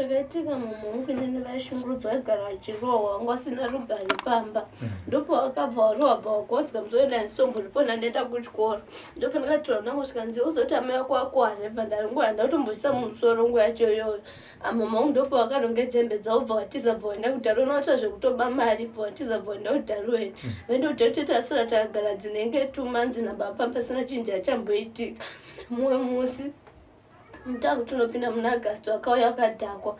Chakaitika mumwe wangu inini vaishungurudzwa aigara achirohwa wanga usina rugare pamba. Ndopawakabva warohwa bva wagodzwa muzoenda ndisitomboripo ndandaenda kuchikoro. Ndopandakatora nangu zvikanzi uzoti amai vako vakuharevha ndaringuva ndakutomboisa mumusoro nguva yacho iyoyo. Mama wangu ndopawakarongedza hembe dzavo bva watiza bva waenda kudharuweni waita zvekutoba mari bva watiza bva waenda kudharuweni. Vaenda kudharuweni tasara takagara dzinenge 2 months nababa pasina chinhu chachamboitika. Mumwe musi mutaku tinopinda muna August wakauya wakadhakwa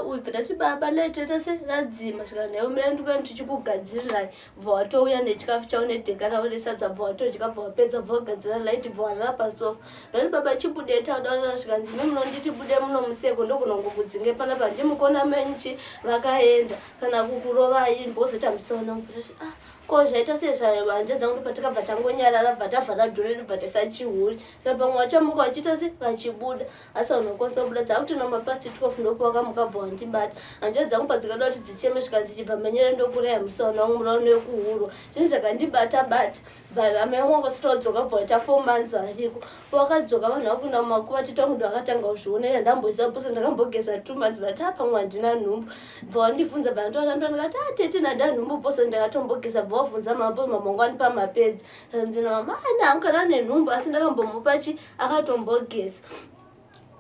uyu bva tati, "Baba, light yaita se radzima." Zvikanzi, "Mira ndikuya tichikugadzirirai." Bva watouya nechikafu chavo nedheka ravo resadza, bva watodya, bva wapedza, bva wagadzira light, bva warara pasofa. Ndati, "Baba, chibude taudarara." Zvikanzi, "Imi munonditi bude muno museko ndokunongokudzinge panapa ndimukona menyu chi vakaenda kana kukurovai mbozoita musaona." Ndati, "Ah, ko zvaita sei zvahanzvadzi dzangu?" Ndopatakabva tangonyarara, bva tavhara dhore, ndobva taisa chihuri. Pamwe vachamuka vachiita se vachibuda, asi vanhu vakwanisa kubuda dzakutoenda mapast 12. Ndopo vakamuka, bva wandibata. Hanzvadzi dzangu padzikada kuti dzicheme, zvikanzi, "Chibva manyere, ndokuraya musaona wangu muraone wekuhurwa." Zvinhu zvakandibata bata, but amai vangu vakasati vadzoka, bva waita 4 months variko. Pavakadzoka, vanhu vakuenda mumakuva, tete vangu ndo vakatanga kuzvionera. Ndamboisa puso, ndakambogeza 2 months, but a pamwe handina nhumbu. Bva wandibvunza, bva ndoramba, ndikati, "A tete, nanda nhumbu poso ndakatombogeza." Bva wabvunza mambo, mama wangu andipa mapedzi. Nzina mama ane hangu kana nenhumbu, asi ndakambomupa chi akatombogeza.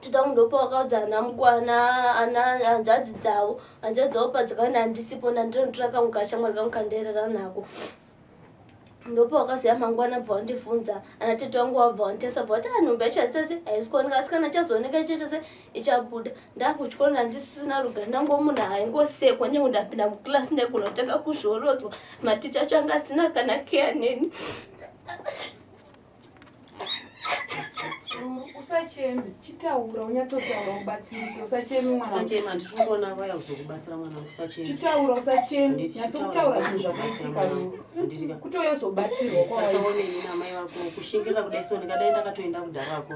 Tita wangu ndopa wakaudza ana mukwana ana hanzvadzi dzavo. Hanzvadzi dzavo padzakaona handisipo, nandinotora kamwe kashamwari kangu kandairara nako. Ndopa wakazoya mangwana, bva wandibvunza. Ana tete wangu wabva wanditesa, bva wati, "Nhumbu yacho hazita se haisi kuoneka, asi kana chazooneka ichaita se ichabuda." Ndakutyora, ndandisina rugare, ndango munhu aingosekwa. Nyange ndapinda muclass, ndaigona kutanga kuzvorodzwa. Maticha acho anga asina kana keya neni. Usacheme, chitaura, unyatsotaura ubatsirike. Usacheme, mwana. Usachema, handisi kuona vaya kuzokubatsira, mwana wangu, usachema. Chitaura, usacheme. Handiti Nyatsokutaura chitaura, zvinhu zvakaitika. Handiti ka. Kuti uyozobatsirwa kwawaita. Tasaoneni namai vako kushingirira kudai so, ndingadai ndakatoenda kudhara vako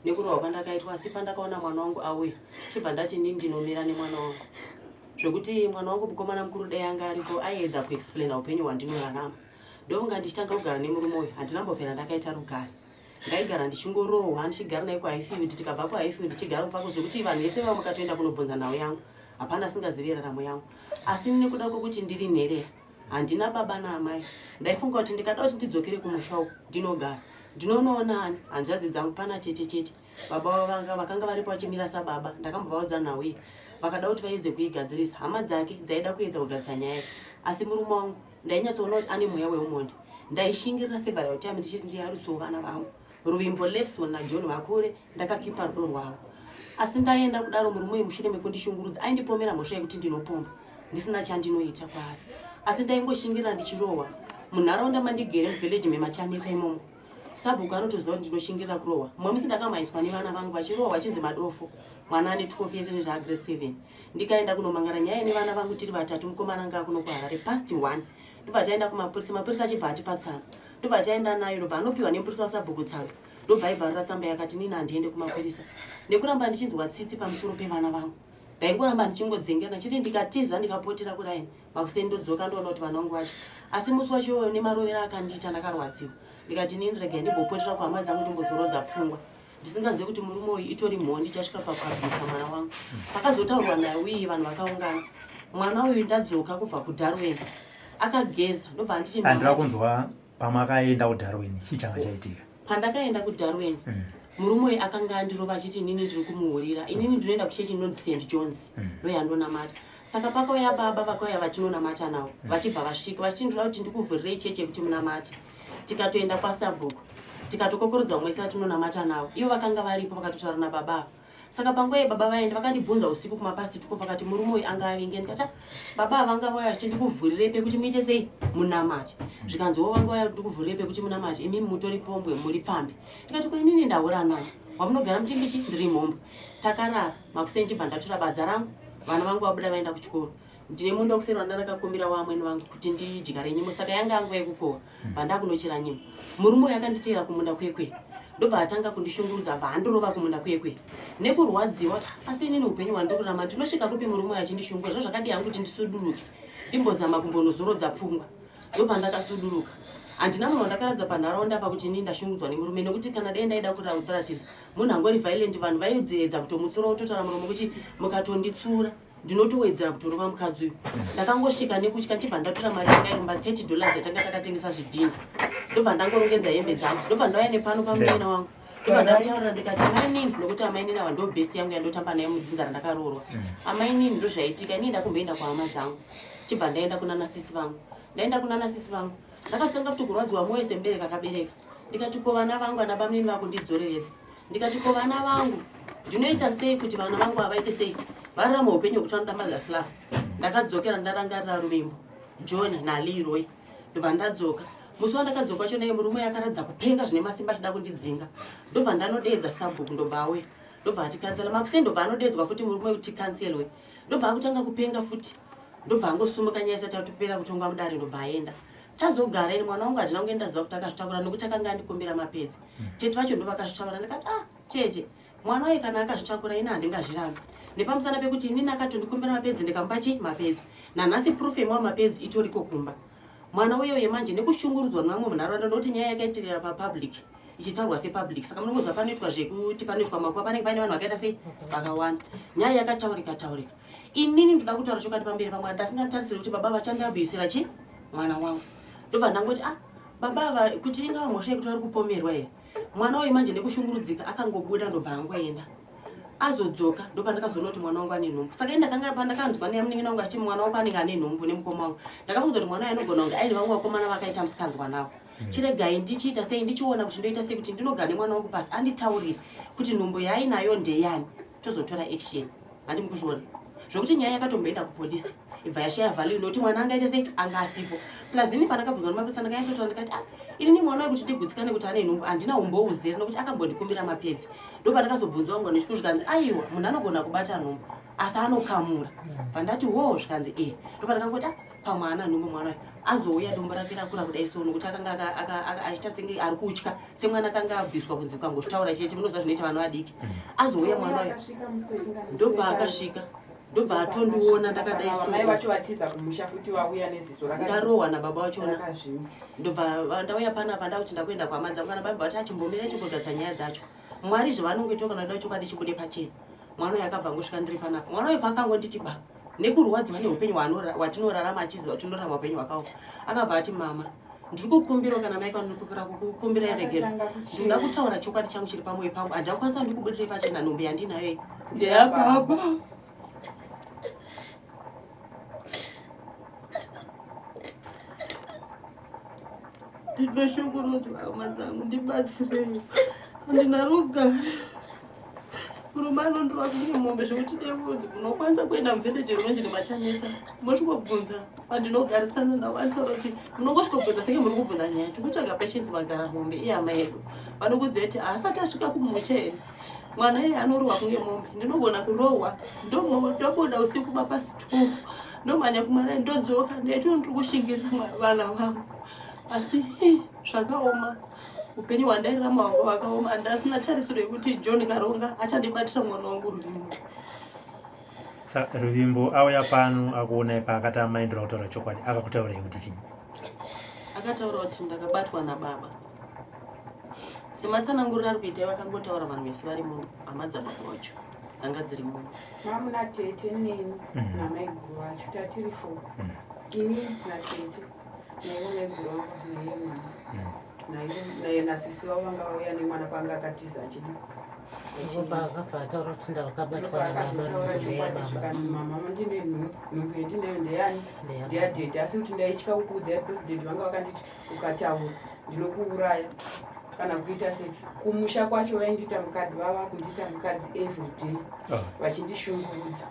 nekurohwa kwandakaitwa. Asi pandakaona mwana wangu auya, chibva ndati inini ndinomira nemwana wangu, zvekuti mwana wangu mukomana mukuru dai anga ariko aiedza kuexplaina upenyu hwandinorarama. Ndofunga ndichitanga kugara nemurume uyu, handinambopera ndakaita rugare. Ndaigara ndichingorohwa, ndichigara naye kuHighfield, tikabva kuHighfield ndichigara kuFako, zvekuti vanhu vese vava mukatoenda kunobvunza nhau yangu, hapana asingazivi raramo yangu. Asi nekuda kwekuti ndiri nherera, handina baba naamai, ndaifunga kuti ndikada kuti ndidzokere kumusha uku ndinogara, ndinonoona ani? Hanzvadzi dzangu pana tete chete. Baba vakanga varipo vachimira sababa. Ndakambovaudza nhau iyi, vakada kuti vaedze kuigadzirisa. Hama dzake dzaida kuedza kugadzisa nyaya iyi, asi murume wangu ndainyatsoona kuti ane mweya weumondi. Ndaishingirira several time ndichiti ndiyarutsewo vana vangu, Ruvimbo, Lefson naJohn, vakure ndakakipa rudo rwavo. Asi ndaenda kudaro, murume uyu mushure mekundishungurudza aindipomera mhosva yekuti ndinopomba ndisina chandinoita kwaari. Asi ndaingoshingirira ndichirohwa munharaunda mandigere, muvillage memachanetsa imomo. Sabhuku anotoziva kuti ndinoshingirira kurohwa. Mumwe musi ndakamhaiswa nevana vangu vachirohwa vachinzi madofo, mwana ane 12 years nezvagrade 7. Ndikaenda kunomangara nyaya nevana vangu tiri vatatu. Mukomana anga akuno kuHarare past 1, ndobva taenda kumapurisa. Mapurisa achibva atipa tsamba, ndobva taenda nayo, ndobva anopiwa nemupurisa wasabhuku tsamba, ndobva ibvarura tsamba yakati nini handiende kumapurisa. Nekuramba ndichinzwa tsitsi pamusoro pevana vangu, ndaingoramba ndichingodzengera chiti ndikatiza, ndikapotera kuraini makuseni, ndodzoka ndoona kuti vana vangu vacho. Asi musi wacho nemarovero akandiita, ndakarwadziwa. Ndikati nini regai ndimbopotera kuhama dzangu, ndimbozorodza pfungwa, ndisingazivi kuti murume uyu itori mhondi ichasvika pakuabhusa mwana wangu. Pakazotaurwa naye uye vanhu vakaungana, mwana uyu ndadzoka kubva kuDarwin akageza, ndobva anditi Handira kunzwa, pamakaenda kuDarwin chii changa chaitika? Pandakaenda kuDarwin, murume uyu akanga andirova achiti inini ndiri kumuhurira. Inini ndinoenda kuchechi inonzi St Johns, ndoyandonamata. Saka pakauya baba vakauya vatinonamata navo, vachibva vasvika vachiti, "Ndinoda kuti ndikuvhurirei chechi yekuti munamate." Tikatoenda kwasabhuku, tikatokokorodza vamwe vese vatinonamata navo. Ivo vakanga varipo, vakatotaura nababa ava. Saka panguva yebaba vaenda, vakandibvunza usiku kumapast 12, vakati murume uyu anga avinge. Ndikati, "Ah, baba ava vanga vauya vachiti ndikuvhurirei pekuti muite sei, munamate." Zvikanzi, "Wo vanga vauya kuti ndikuvhurirei pekuti munamate, imimi mutori pombwe, muri pfambi." Ndikati, "Ko inini ndahura nani wamunogara muchimbichi ndiri mhombwe?" Takarara. Makuseni ndibva ndatora badza rangu, vana vangu vabuda vaenda kuchikoro. Ndine munda kuseri wandandakakumbira wamwene vangu kuti ndidyare nyimo, saka yanga nguva yekukohwa. Bva ndakunochera nyimo. Murume uyu akanditeera kumunda kwekwe, ndobva atanga kundishungurudza, bva andorova kumunda kwekwe. Nekurwadziwa kuti asi inini upenyu hwandikurarama ndinosvika kupi murume uyu achindishungurudza? Zvakadii hangu kuti ndisuduruke, ndimbozama kumbonozorodza pfungwa? Ndopandakasuduruka. Handina munhu wandakaratidza panharaunda apa kuti inini ndashungurudzwa nemurume, nekuti kana dai ndaida kuratidza munhu angori violent, vanhu vaidziedza kutomutsura wototaura muromo kuti mukatonditsura ndinotowedzera kutorova mukadzi uyu. Ndakangosvika nekutya, ndichibva ndatora mari yanga iri mumba, $30 yatanga takatengesa zvidhina, ndobva ndangorongedza hembe dzangu, ndobva ndauya nepano pamuina wangu, ndobva ndamutaurira ndikati, "Mainini," nokuti amainini ava ndo bhesi yangu yandotamba nayo mudzinza randakaroorwa, "Amainini, ndozvaitika. Inini ndakumboenda kuhama dzangu." Chibva ndaenda kuna nasisi vangu. Ndaenda kuna nasisi vangu, ndakazotanga futi kurwadziwa mwoyo semubereki akabereka. Ndikati, "Ko vana vangu?" Ana bamunini vakundidzoreredza. Ndikati, "Ko vana vangu? Ndinoita sei kuti vana vangu havaite sei, vararama upenyu hwekuti vanoda mother's love?" Ndakadzokera ndarangarira Ruvimbo, John naLeroy. Ndobva ndadzoka. Musi wandakadzoka wacho naye murume akaratidza kupenga zvine masimba achida kundidzinga. Ndobva ndanodeedza sabhuku, ndobva auya, ndobva atikansela. Makuseni ndobva anodeedzwa futi murume kuti kanselwe, ndobva akutanga kupenga futi, ndobva angosumuka nyaya isati atopera kutongwa mudare, ndobva aenda. Tazogara ini mwana wangu handina kunge ndaziva kuti akazvitakura, nokuti akanga andikumbira mapedzi. Tete vacho ndo vakazvitakura. Ndikati, "Ah tete, mwana waye kana akazvitakura, ini handingazvirambi nepamusana pekuti inini akatondikumbira mapedzi, ndikamupa chi mapedzi. Nanhasi proof yemwa mapedzi itoriko kumba." Mwana uye uye manje nekushungurudzwa nevamwe munharaunda, nokuti nyaya yakaitikira papublic, ichitaurwa sepublic, saka munongoziva panoitwa zvekuti panoitwa makuva, panenge paine vanhu vakaita sei, vakawanda. Nyaya yakataurika taurika. Inini ndoda kutaura chokwadi pamberi pamwana, ndasingatarisiri kuti baba vachandiabhusira chi mwana wangu. Ndobva ndangoti, "Ah, baba ava, kuti ingava mhosva yekuti vari kupomerwa here?" Mwana uyu manje nekushungurudzika akangobuda, ndobva angoenda. Azodzoka, ndopandakazoona kuti mwana wangu ane nhumbu. Saka ini ndakanga pandakanzwa nemunin'ina wangu achiti mwana wako anenge ane nhumbu nemukoma wangu, ndakafunga kuti mwana uyu anogona kunge aine vamwe vakomana vakaita musikanzwa navo. Chiregai ndichiita sei, ndichiona kuti ndoita sei kuti ndinogara nemwana wangu pasi, anditaurire kuti nhumbu yaainayo ndeyani, tozotora action. Handi mukuzviona zvokuti nyaya yakatomboenda kupolisi, ibva yashaya value, nokuti mwana angaite sei, anga asipo. Plus ini pandakabvunzwa nemapurisa, ndakanyatsotaura ndikati, "Ah, inini mwana wekuti ndigutsikane kuti ane nhumbu, handina umbo uzere, nokuti akambondikumbira mapedzi." Ndo pandakazobvunzwa vamwe nechikuru, zvikanzi, "Aiwa, munhu anogona kubata nhumbu asi anokamura." Bva ndati, "Wo." Zvikanzi, "E." Ndo pandakangoti, "Ah, pamwe ana nhumbu mwana uyu." Azouya dombo rake rakura kudai so, nokuti akanga achiita senge ari kutya, semwana akanga abviswa kunzi ukangozvitaura chete. Munoziva zvinoita vana vadiki. Azouya mwana uyu, Akasvika musi wechinga ndobva akasvika, ndobva atondiona ndakadai Mai so. Vacho vatiza kumusha futi, vauya neziso Ndarohwa nababa vachona. Rakazvimba. Ndobva ndauya panapa, ndakuti ndakuenda kuhama dzangu. Kana baba vati achimbomira chimbogadza nyaya dzacho, Mwari zvavanongoita kana kuda chokwadi chibude pachena. Mwana uyu akabva angosvika ndiri panapa. Mwana uyu paakangonditi ba, nekurwadziwa neupenyu hwatinorarama, achiziva kuti tinorarama upenyu hwakaoma, akabva ati, "Mama, ndiri kukumbirawo, kana mai kwandiri kukumbira regero, Akatanga kuchema. ndinoda kutaura chokwadi changu chiri pamwoyo pangu. Handakwanisa ndikubudirei pachena, nhumbu yandinayo iyi ndeyababa." Ndinoshungurudzwa, hama dzangu, ndibatsirei, handina rugare. Murume anondirova kunge mombe, zvekuti dei kunonzi munokwanisa kuenda muvhileji rinonzi nemachanetsa, mosvikobvunza pandinogarisana navo, anotaura kuti munongosvikobvunza senge muri kubvunza nyaya. Tikutsvaga Patience Magara Mombe, ihama yedu. Vanokudzai kuti haasati asvika kumusha here. Mwana iye anorohwa kunge mombe. Ndinogona kurohwa, ndobuda usiku mapast 12, ndomhanya kumarai, ndodzoka. Ndaito ndiri kushingirira vana vangu, asi zvakaoma. Upenyu hwandairarama hwanga hwakaoma. Ndasina tarisiro yekuti John Karonga achandibatira mwana wangu Ruvimbo. Saka Ruvimbo auya pano akuonai, paakati, "Amai, ndoda kutaura chokwadi," akakutaurirai kuti chii? Akataura kuti ndakabatwa nababa, sematsananguriro ari kuitai. Vakangotaura vanhu vese vari muno, hama dzababa vacho dzanga dziri muno. Mamuna tete neni namaiguru vacho, tatiri four. Ini natete naivo maiguru vangu naiye mwana naiye nasisi vavo vanga vauya nemwana kwanga akatiza achidi. Baba akabva ataura kuti ndakabatwa nababa. Akazotaura chokwadi. Ndeyababa. Zvikanzi, "Mama, ndine nhumbu. Nhumbu yandinayo ndeyani?" Ndeyababa. Ndeyadhedhi, asi kuti ndaitya kukuudzai because dhedhi vanga vakanditi ukataura ndinokuuraya kana kuita sei. Kumusha kwacho vaindiita mukadzi, vava kundiita mukadzi everyday, vachindishungurudza.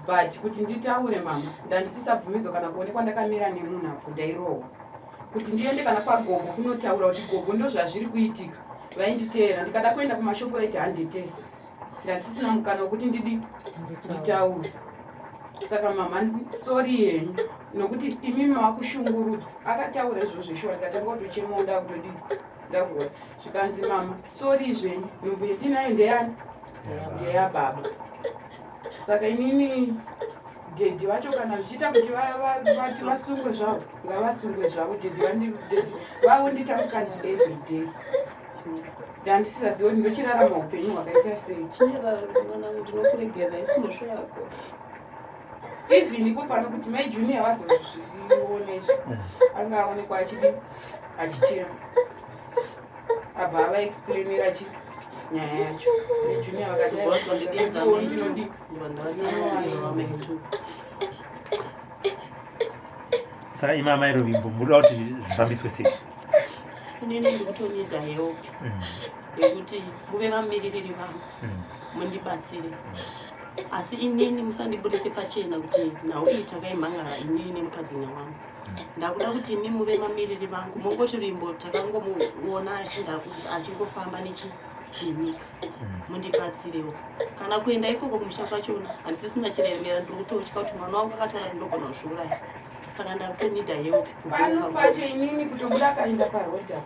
But kuti nditaure, mama, ndandisisabvumidzwa kana kuonekwa ndakamira nemunhu apo. Ndairohwa kuti ndiende kana kwagogo kunotaura kuti gogo, ndo zvazviri kuitika. Vainditeera. Ndikada kuenda kumashopo vaiti handetese. Ndandisisina mukana wekuti ndidi nditaure. Saka mama, sorry yenyu, nokuti imi makushungurudzwa. Akataura izvozvo shuwa, ndikatanga kutochemawo, ndakutodii, ndakurwa. Zvikanzi, "Mama, sorry zvenyu, nhumbu yandinayo ndeyani? Ndeyababa." Saka inini Dhedhi vacho kana zvichiita kuti vati vasungwe zvavo ngavasungwe zvavo. Dhedhi vavondiita mukadzi everyday. Ndandisisaziva kuti ndochirarama upenyu hwakaita sei. Chinyararo mwanangu, ndinokuregerera isi mhosva yako. Even ipo pano kuti mai Junior vazozvione izvi, anga aonekwa achidi achichema, abva avaexplainira chi nyaya yacho. Mai Junior vakati Vazondidedza "Aiwa, mai two." ndinodi Ndobva ndavatsanangurira mai two. Saka imi amai Ruvimbo munoda kuti zvifambiswe sei? Inini ndikutonida help yekuti muve vamiririri vangu, mundibatsire, asi inini musandiburitse pachena kuti nhau iyi takaimhangara inini nemukadzina wangu. Ndakuda kuti imi muve mamiriri vangu, mongoti Ruvimbo takangomuona achingofamba nechi nenyika, mundibatsirewo. Kana kuenda ikoko kumusha kwachona handisisina chiremera, ndiri kutotya kuti mwana wangu akataura kuti ndogona kuzviuraya, saka ndakutonida help. Pano pacho inini kutobuda akaenda parodha,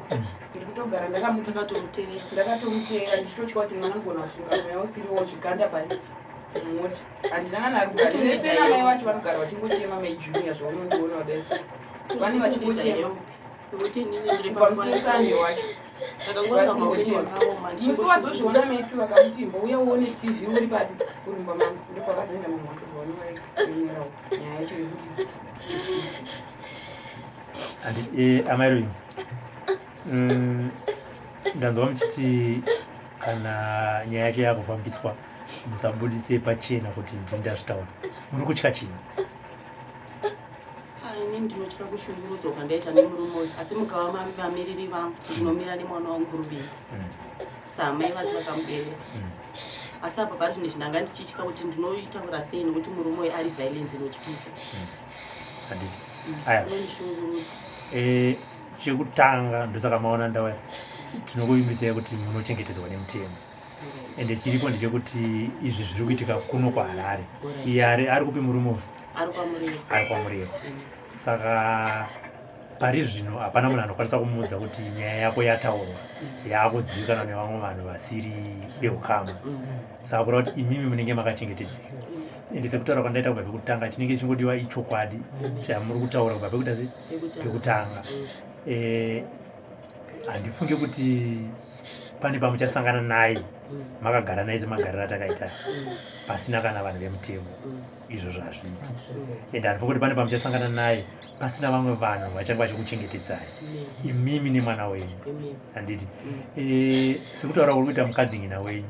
ndiri kutogara ndakamuti Takatomutevera. Ndakatomutera ndichitotya kuti mwana anogona kusunga mweya usiriwo zviganda pai mota. Handina kana ari kugara vese namai vacho, vanogara vachingochema. Mai Junior, zvaunondiona kudai so, vane vachingochema Nekuti inini ndiri kubva musi weSande wacho. Ndakangorarama upenyu hwakaoma. Musi wazozviona metu vakamuti imbouya uone TV uri padi urumba mangu, ndopakazoenda mumwe wacho vaonovaexplainirawo nyaya yacho yekuti Amai Ruvimbo, ndanzwa muchiti kana nyaya yacho yakufambiswa musabudise pachena kuti ndini ndazvitaura. Muri kutya chii? Ah, ini ndinotya kushungurudzwa kwandaita nemurume uyu, asi mukava vamiriri vangu, ndinomira nemwana wangu Ruvimbo samai vake vakamubereka. Asi apa pari zvinhu ndanga ndichitya kuti ndinoitaura sei, nekuti murume uyu ari violence inotyisa. Handiti aya Unondishungurudza. Chekutanga, ndosaka maona ndauya, tinokuvimbisai kuti munochengetedzwa nemutemo. Ende chiripo ndechekuti izvi zviri kuitika kuno kuHarare. Iye ari kupi murume uyu? Ari kwaMurehwa. Ari kwaMurehwa. Saka pari zvino hapana munhu anokwanisa kumuudza kuti nyaya yako yataurwa, yaakuzivikanwa nevamwe vanhu vasiri veukama. Saka kureva kuti imimi munenge makachengetedzeka. Ende sekutaura kwandaita kubva pekutanga, chinenge chingodiwa ichokwadi chamuri kutaura kubva pekuita se pekutanga. Handifunge kuti pane pamuchasangana naye makagara naye semagariro atakaita, pasina kana vanhu vemutemo. Izvozvo hazviiti. Ende handifunge kuti pane pamuchasangana naye pasina vamwe vanhu vachange vachikuchengetedzai imimi nemwana wenyu. Handiti sekutaura kuri kuita mukadzi wenyu,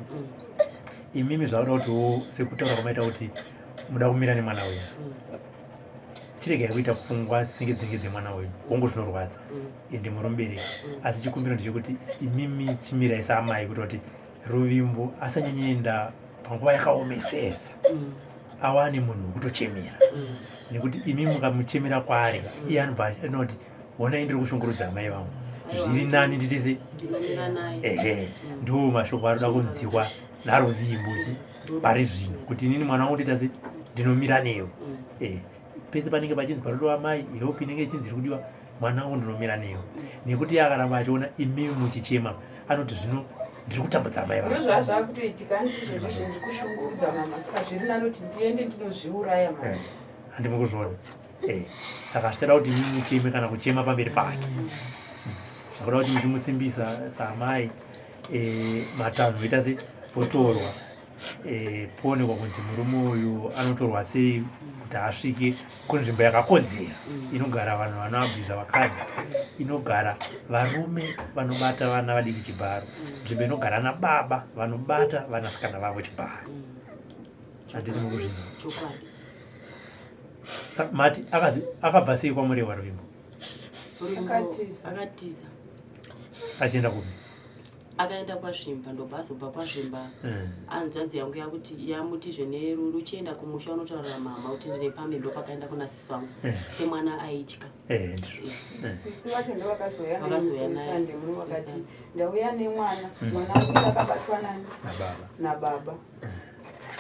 imimi zvauda kutiwo sekutaura kwamaita kuti muda kumira nemwana wenyu, chiregai kuita pfungwa dzinge dzinge dzemwana wenyu. Hongu, zvinorwadza, ende muri mubereki, asi chikumbiro ndechekuti imimi chimirai saamai kuita kuti Ruvimbo asanyanyoenda panguva yakaomesesa, awane munhu wekutochemera, nekuti imi mukamuchemera kwaari, iye anobva anoti, "Honai, ndiri kushungurudza amai vangu, zviri nani nditese." Ndinomira naye. Ehe, ndo mashoko arikuda kunzikwa naRuvimbo chi pari zvino, kuti inini mwana wangu ndita se ndinomira newe. Pese panenge pachinzi panodiwa mai, help inenge ichinzi iri kudiwa, mwana wangu ndinomira newe, nekuti iye akaramba achiona imimi muchichema, anoti zvino ndiri kutambudza amai vangu. Ndozvazvakutoitika ndizvozvo, zvindiri kushungurudza mama, saka zviri nani kuti ndiende ndinozviuraya mama. Handimi kuzviona. Saka zvichada kuti imi mucheme kana kuchema pamberi pake, zvakuda kuti muchimusimbisa saamai. Matanho ita se potorwa, poonekwa kunzi murume uyu anotorwa sei kuti asvike kunzvimbo yakakodzera inogara vanhu vanoabhiza vakadzi, inogara varume vanobata vana vadiki chibharo, nzvimbo inogara nababa vanobata vanasikana vavo chibharo. Handiti mukuzvinzwa? Chokwadi. Mati akabva sei kwaMurehwa Ruvimbo? Ruvimbo Akatiza. Akatiza. Achienda kupi? Akaenda kwaZvimba, ndobva azobva kwaZvimba. Hanzvadzi yangu yakuti yamuti zveneruru, uchienda kumusha unotaurira mama kuti ndine pamwe, ndopakaenda kuna sisi vangu. Semwana aitya. Ndizvo. Sisi vacho ndo vakazoya Vakazoya naye. Sande muno, vakati ndauya nemwana, mwana wangu akabatwa nani? Nababa. Nababa.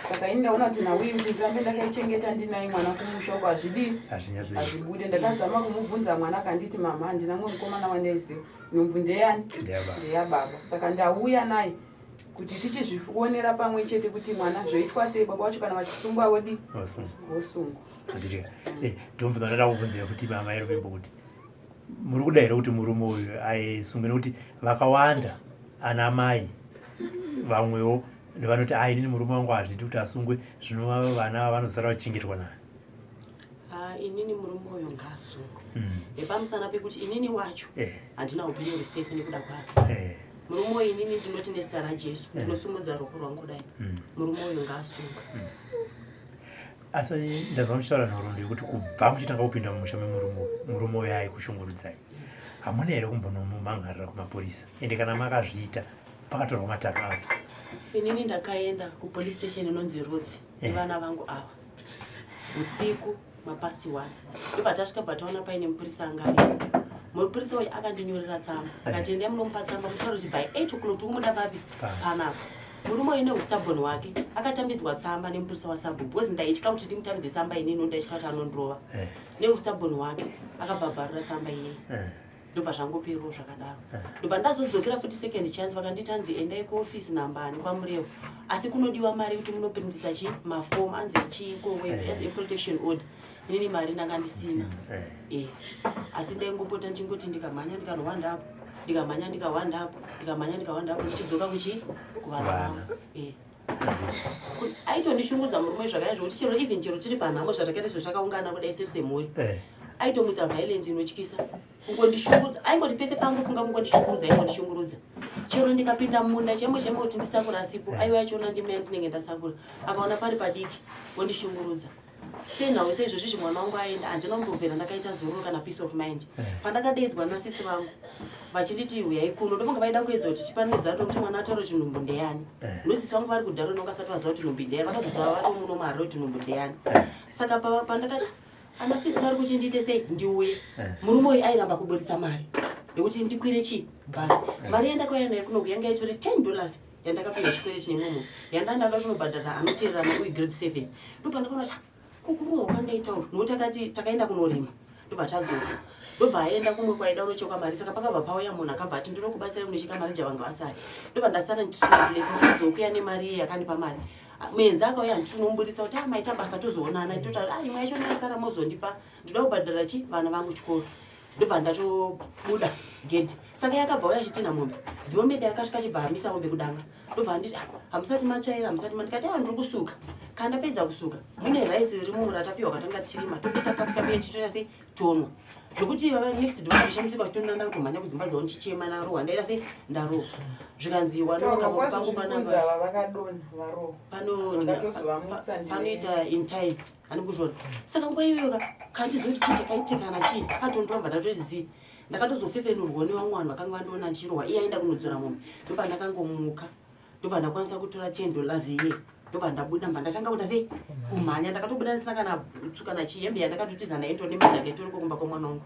Saka ini ndaona kuti nauyi kuti ndirambe ndakaichengeta ndinaye mwana kumusha uko hazvidii, Hazvinyatsoita. hazvibude. Ndakazama kumubvunza mwana, akanditi, "Mama, handina mumwe mukomana wandaiziva, nhumbu ndeyani?" Ndeyababa. Ndeyababa. Saka ndauya naye. Kuti tichizvionera pamwe chete kuti mwana zvoitwa sei, baba vacho kana vachisungwa vodi vosungwa. Eh, ndomubvunza ndada kubvunzira kuti mama Ruvimbo kuti muri kuda here kuti murume uyu aisungwe, nekuti vakawanda ana mai vamwewo vanoti a inini murume wangu hazvidi kuti asungwe, zvinova vana vanozara vachichengetwa naye. Ah, inini murume uyu ngaasungwe nepamusana pekuti inini wacho handina upenyu huri safe nekuda kwake. Murume uyu inini ndinoti nezita raJesu ndinosumudza ruoko rwangu dai murume uyu ngaasungwe. Asi ndazwa muchitaura nhoroondo yekuti kubva muchitanga kupinda mumusha memurume uyu, murume uyu aikushungurudzai. Hamuna here kumbonomumhangarira kumapurisa? Ende kana makazviita, pakatorwa matanho api? Inini ndakaenda kupolice station inonzi Rhodzi nevana vangu ava usiku mapast 1. Ndobva tasvika, bva taona paine mupurisa anga aripo. Mupurisa uyu akandinyorera tsamba, akati endai munomupa tsamba, mutaura kuti by 8 o'clock tikumuda papi? Panapa. Murume uyu neustubborn hwake akatambidzwa tsamba nemupurisa wasabhuku, because ndaitya kuti ndimutambidze tsamba inini, ndaitya kuti anondirova. Neustubborn hwake akabva bvarura tsamba iyeye. Ndobva zvangoperawo zvakadaro. Ndobva ndazodzokera futi second chance, vakanditi anzi endai kuofisi nambani kwaMurewo, asi kunodiwa mari kuti munoprintisa chi mafomu anzi chiko eprotection order. Inini mari ndanga ndisina. Asi ndaingopota ndichingoti ndikamhanya ndikanohwandapo, ndikamhanya ndikahwandapo, ndikamhanya ndikahwandapo, ndichidzoka kuchi kuvana vangu. Aitondishungudza murume zvakanyanya zvokuti chero even chero tiri panhamo zvatakaita izvo takaungana kudai seri semhuri, aitomutsa violence inotyisa kungondishungurudza. Aingoti pese pangofunga kungondishungurudza, aingondishungurudza. Chero ndikapinda mumunda chaimo chaimo kuti ndisakura asipo, aiwa achiona ndima yandinenge ndasakura, akaona pari padiki wondishungurudza. Senhau seizvozvizvi mwana wangu aenda, handina kumbobvira ndakaita zororo kana peace of mind. Pandakadeedzwa nasisi vangu vachinditi uyai kuno, ndofunga vaida kuedza kuti tipane zano rekuti mwana ataure kuti nhumbu ndeyani. Nosisi vangu vari kudharo nongasati vaziva kuti nhumbu ndeyani, vakazoziva vatomuno muharare kuti nhumbu ndeyani. Saka pandakati ana sisi vari kuti ndiite sei, ndiuye, murume uyu airamba kuburitsa mari yekuti ndikwire chi bhasi. Mari yandakauya nayo kunoku yanga itori $10 yandakapiwa chikwereti nemumwe yandanda ndatonobhadhara anoteererana uyu grade 7. Ndopandakaona kuti kukurohwa kwandaita uru, nokuti takati takaenda kunorima, ndobva tadzoka, ndobva aenda kumwe kwaida unochekwa mari. Saka pakabva pauya munhu akabva ati ndinokubatsira kunocheka mari javanhu vasari. Ndobva ndasara ndichisungulesa ndidzokuya nemari iye yakandipa mari. Muenzi akauya, handiti unomuburitsa kuti ah, maita basa, tozoonana. Toti ah, imwe yacho ndasara mozondipa, ndoda kubhadhara chi vana vangu chikoro. Ndobva ndatobuda gedhi. Saka yakabva uya achitinha mombe. The moment yakasvika achibva amisa mombe kudanga, ndobva anditi, "Ah, hamusati matsvaira, hamusati." Ndikati aiwa, ndiri kusuka. Kana ndapedza kusuka, mune raisi riri ratapiwa katanga tirima, tobika kapika chitoita sei, tonwa. Zvokuti vava next door ndishamisika kuchitonda ndakutomhanya kudzimba dzavo ndichichema, ndarohwa, ndaita sei, ndarohwa. Zvikanzi wanoka pangu panapa Ava vakadonha varohwa. Vakatozovamutsa panoita in time ani kuzviona. Saka nguva iyoyo ka kandizoti chii chakaitika kana chii, akatondoramba. Ndatozivi ndakatozofefenurwa nevamwe vanhu vakanga vandiona ndichirohwa. Iye aenda kunodzora mombe, ndobva ndakangomuka, ndobva ndakwanisa kutora $10 iye, ndobva ndabuda, mbva ndatanga kuita sei, kumhanya. Ndakatobuda ndisina kana bhutsu kana chihembe yandakatotiza nayo, nditone madhaka itoriko kumba kwamwana wangu.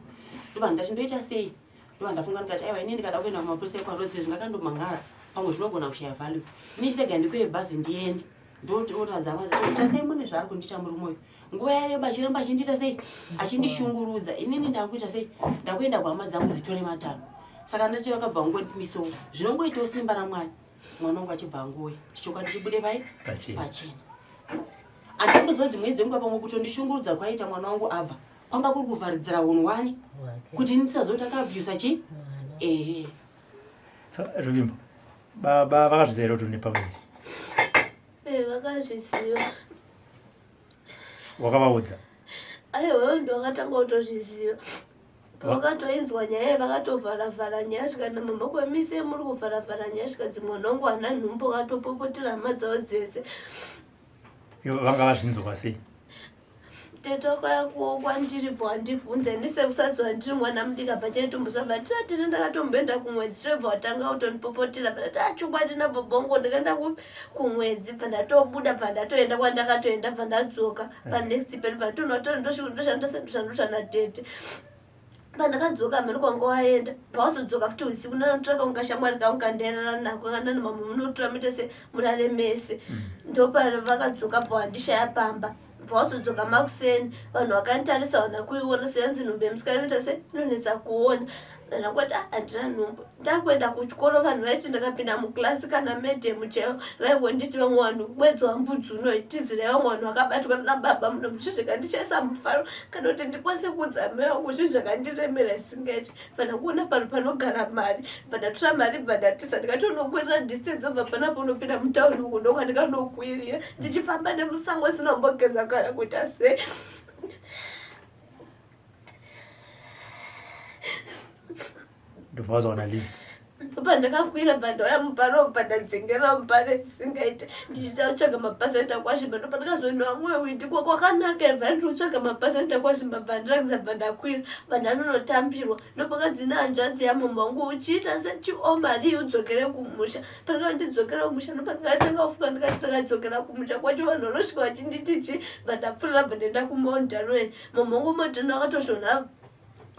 Ndobva ndati ndoita sei? Ndobva ndafunga ndikati aiwa, inini ndikada kuenda kumapurisa ekwaRose sezvo ndakandomangara, pamwe zvinogona kushaya value. Ini chitega ndikwire bhazi ndiende, ndotoratidza mazi toita sei, mune zvaari kundiita murume uyu nguva yareba achiramba achindiita sei, achindishungurudza. Inini ndakuita sei, ndakuenda kuhama dzangu dzitore matanho. Saka ndati vakabva vangondimisowo, zvinongoitawo simba raMwari, mwana wangu achibva angouya kuti chokwadi chibude pai? Pachena. Pachena. Handingoziva dzimweni dzenguva pamwe kutondishungurudza kwaita mwana wangu abva kwanga kuri kuvharidzira unhu wani Wake. Kuti ndisazoti akaabhusa chi Mwana. Ehe. So, Ruvimbo, baba vakazviziva here kuti une pamuviri? Eh, vakazviziva. Wakavaudza? Aiwa, ndo vakatanga kutozviziva. Vakatoinzwa nyaya, vakatovharavhara nyaya. Svikana mama kwemise muri kuvharavhara nyaya, svikanzi mwana wangu hana nhumbu, vakatopopotera hama dzavo dzese. Ivo vanga vazvinzwa sei? Tete wakauya kwandiri bva wandibvunza, ndisekusaziva, ndiri mwana mudiki apa chaitombozva tiratiri. Ndakatomboenda kumwedzi, tobva watanga kutondipopotera. Bva ndati achokwadi nababa vangu ndakaenda kumwedzi, bva ndatobuda, bva ndatoenda kwandakatoenda, bva ndadzoka panext pedu, bva ndatonotondoshandoshandosha natete. Pandakadzoka mheni kwanga waenda, pawazodzoka futi usiku ndanotora kangu kashamwari kangu kandairara nako, kandani mama munotora muite se murare mese. Ndopavakadzoka bva wandishaya pamba. Bva wazodzoka makuseni, vanhu vakanditarisa vana kuiona, seyanzi nhumbi yemusikana inoita se inonetsa kuona. Ndangoti ah, handina nhumbu. Ndakuenda kuchikoro vanhu vaiti ndakapinda muklasi kana madam chaivo vaingonditi vamwe vanhu mwedzi wambudzi unoyi tizirai vamwe vanhu vakabatwa nababa muno zvinhu zvakandichaisa mufaro kana kuti ndikwanise kuudza mai vangu zvinhu zvakandiremera isingaiti. Bva kuona pano panogara mari bva ndatora mari bva ndatiza ndikatonokwirira distance obva panapo unopinda mutauni uku ndokwandikanokwirira ndichifamba nemusango sina kumbogeza kana kuita sei. Ndobva wazowana lift. Pandakakwira bva ndauya mubhara umu pandadzengera mubhara isingaite ndichiita kutsvaga mabasa enda kwazvimba ndopandakazoenda vamwe windi ko kwakanaka here bva ndiri kutsvaga mabasa enda kwazvimba bva ndirakidza bva ndakwira bva ndanonotambirwa ndopakanzi nehanzvadzi yamama wangu uchiita sechiomari udzokere kumusha pandakati ndidzokere kumusha ndopandakatanga kufunga ndikati ndakadzokera kumusha kwacho vanhu vanosvika vachinditi chii bva ndapfurira bva ndaenda kumount darwen mama wangu motenda akatozvona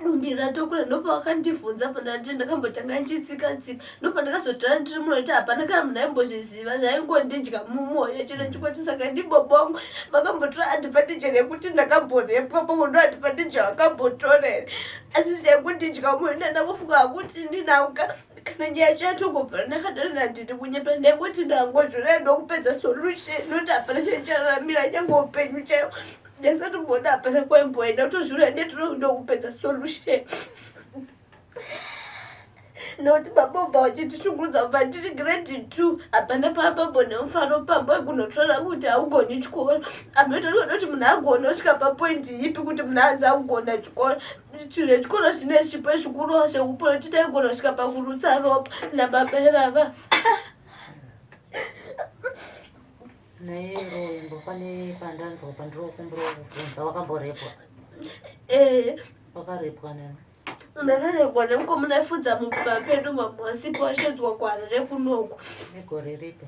rumbira tokura ndopavakandibvunza pandati ndakambotanga ndichitsika tsika ndopandakazotora ndiri munhu kuti hapana kana munhu aimbozviziva zvaingondidya mumwoyo chino chikwati saka ndibobongo vakambotora advantage rekuti ndakamborepwa pamwe ndo advantage vakambotora here asi zvaingondidya mumwoyo ndandakufunga kuti ndinauka kana nyaya yacho yatongobvira ndakadaro nandidi kunyepa ndaingoti ndangozvona ndokupedza solution noti hapana chaichararamira nyange upenyu chaiwo Ndasati hapana kwaimboenda kutozviura ndetinoda solution. Nokuti baba ubva vachitishungurudza kubva ndiri grade 2 hapana pababo nemufaro pamba wekunotora kuti haugoni chikoro. Ametotoda kuti munhu agone osvika papoindi ipi kuti munhu anzi akugona chikoro. Chinhu chechikoro zvine zvipo zvikuru zvekuproti taigona kusvika pakurutsa ropa nababa ivava. Naye Ruvimbo pane pandanzwa pandinokumbira kuvhunza wakamborepwa? Eh. Wakarepwa nani? Ndakarepwa nemukomana aifudza mumba pedu mamwasipo ashedzwa kuHarare kunoku. Negore ripi?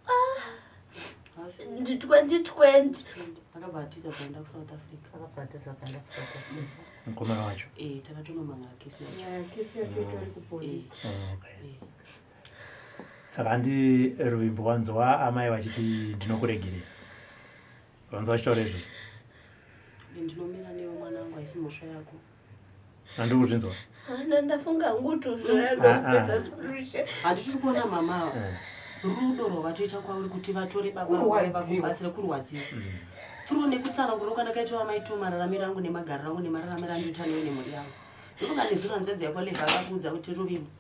Ah, ndi 2020. Akabva atiza kuenda kuSouth Africa. Akabva atiza kuenda kuSouth Africa. Mukomana wacho? Eh, takatonomangara kesi yacho. Yeah, kesi yacho itori kupolisi. Oh, okay. Eh. Saka handi Ruvimbo wanzwa amai vachiti ndinokuregerera. Wanzwa vachitaura izvo? Ndinomira newe mwanangu haisi mhosva yako. Handi kuzvinzwa? Hana ndafunga hangu kuti uzvirayandopedza solution. Handi tiri kuona mama ava. Rudo rwavatoita kwauri kuti vatore baba vakubatsira kurwadziwa. Through nekutsanangura kwandakaitwa amai tu mararamiro angu nemagariro angu nemararamiro andinoita newe nemhuri yangu. Ndofunga nezuro hanzvadzi yako Leva akakuudza kuti Ruvimbo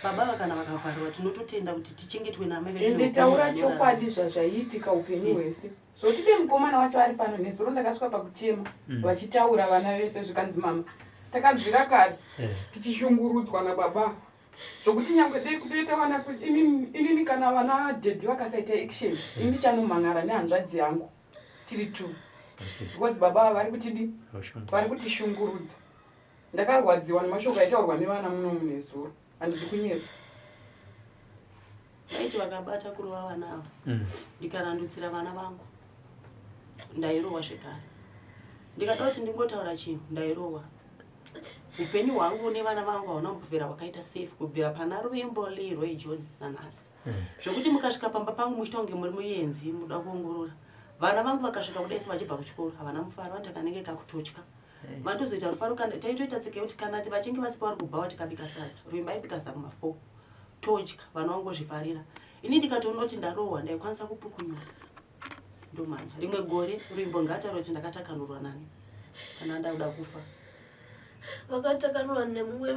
baba ava kana vakavharirwa tinototenda kuti tichengetwe naamai vedu Ende neupenyu taura hwavanorarama. chokwadi zvazvaiitika upenyu hwese zvoti dei mukomana wacho ari pano nezuro ndakasvika pakuchema vachitaura vana vese zvikanzi mama takabvira kare tichishungurudzwa nababa ava zvokuti nyangwe dei kutoita vana ku- inini inini kana vana dhedhi vakasaita action ini ndichanomhan'ara nehanzvadzi yangu tiri two because baba ava vari kutidi vari kutishungurudza Ndakarwadziwa nemashoko aitaurwa nevana muno munezuro. Handidi kunyepa. Vaiti vakabata kurova vana ava. Ndikarandutsira vana vangu. Ndairohwa zvekare. Ndikada kuti ndingotaura chinhu ndairohwa. Upenyu hwangu nevana vangu hauna kumbobvira hwakaita safe kubvira pana Ruvimbo Leroy John nanhasi. Zvekuti mukasvika pamba pangu muchiita kunge muri muenzi muda kuongorora. Vana vangu vakasvika kudai so vachibva kuchikoro havana mufaro vanoti kanenge kakutotya. Vanotozoita rufaro kana taitoita tsika yekuti kana vachinge vasipo vari kubhawa tikabika sadza. Ruvimbo aibika sadza kuma 4 todya vana vangozvifarira. Ini ndikatoona kuti ndarohwa ndaikwanisa kupukunyuka ndomhanya. Rimwe gore Ruvimbo ngaataura kuti ndakatakanurwa nani kana ndakuda kufa. Vakatakanurwa nemumwe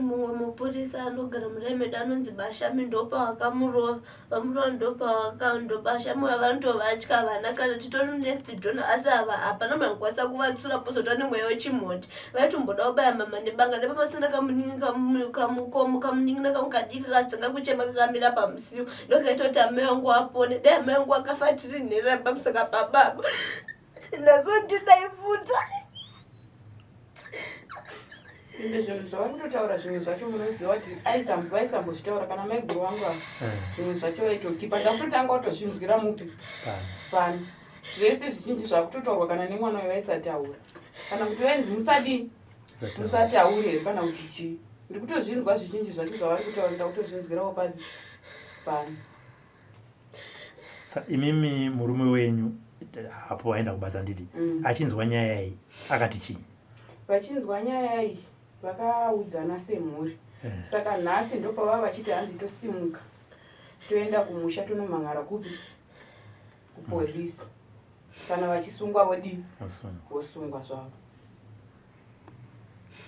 mumwe mupurisa anogara mudare medu anonzi Bashami ndopavakamurova vamurova ndopavakandobashami vaya vanotovatya vana kana titori next door asi ava hapana munhu angakwanisa kuvatsura pozotova nemweya wechimhondi vaitomboda kubaya mama nebanga nepapasina kamunin'ina kangu kadiki kakazotanga kuchema kakamira pamusiwo ndokaita kuti amai vangu apone dai amai vangu akafa tiri nherera pamusaka pababa ndazondidaifuta Ende zvinhu zvavari kutotaura zvimwe zvacho munoziva kuti vaisambozvitaura kana maiguru vangu ava zvimwe zvacho vaitokipa ndakutotanga kutozvinzwira mupi pano zvese zvizhinji zvakutotaurwa kana nemwana uyo vaisataura kana kuti vainzi musadii musataure here kana kuti chii ndikutozvinzwa zvizhinji zvacho zvavari kutaura ndakutozvinzwirawo papi pano Sa imimi murume wenyu hapo waenda kubasa nditi achinzwa nyaya iyi akati chii? Vachinzwa nyaya iyi vakaudzana semhuri. Saka nhasi ndopavava vachiti hanzi tosimuka toenda kumusha tonomhan'ara kupi? Kupolisi. Kana vachisungwa vodii? Vosungwa zvavo.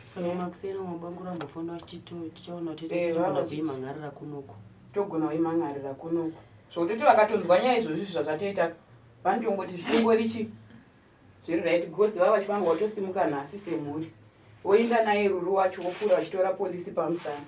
Saka makuseni mabangura ambofona vachiti tichaona kuti togona kuimhan'arira kunoku. Togona kuimhan'arira kunoku. Zvokutoti vakatonzwa nyaya izvozvi zvazvatoita vanotongoti zvitongori chii? Zviri right because vava vachifanirwa kutosimuka nhasi semhuri voinda naye Ruru wacho wofura vachitora polisi pamusana.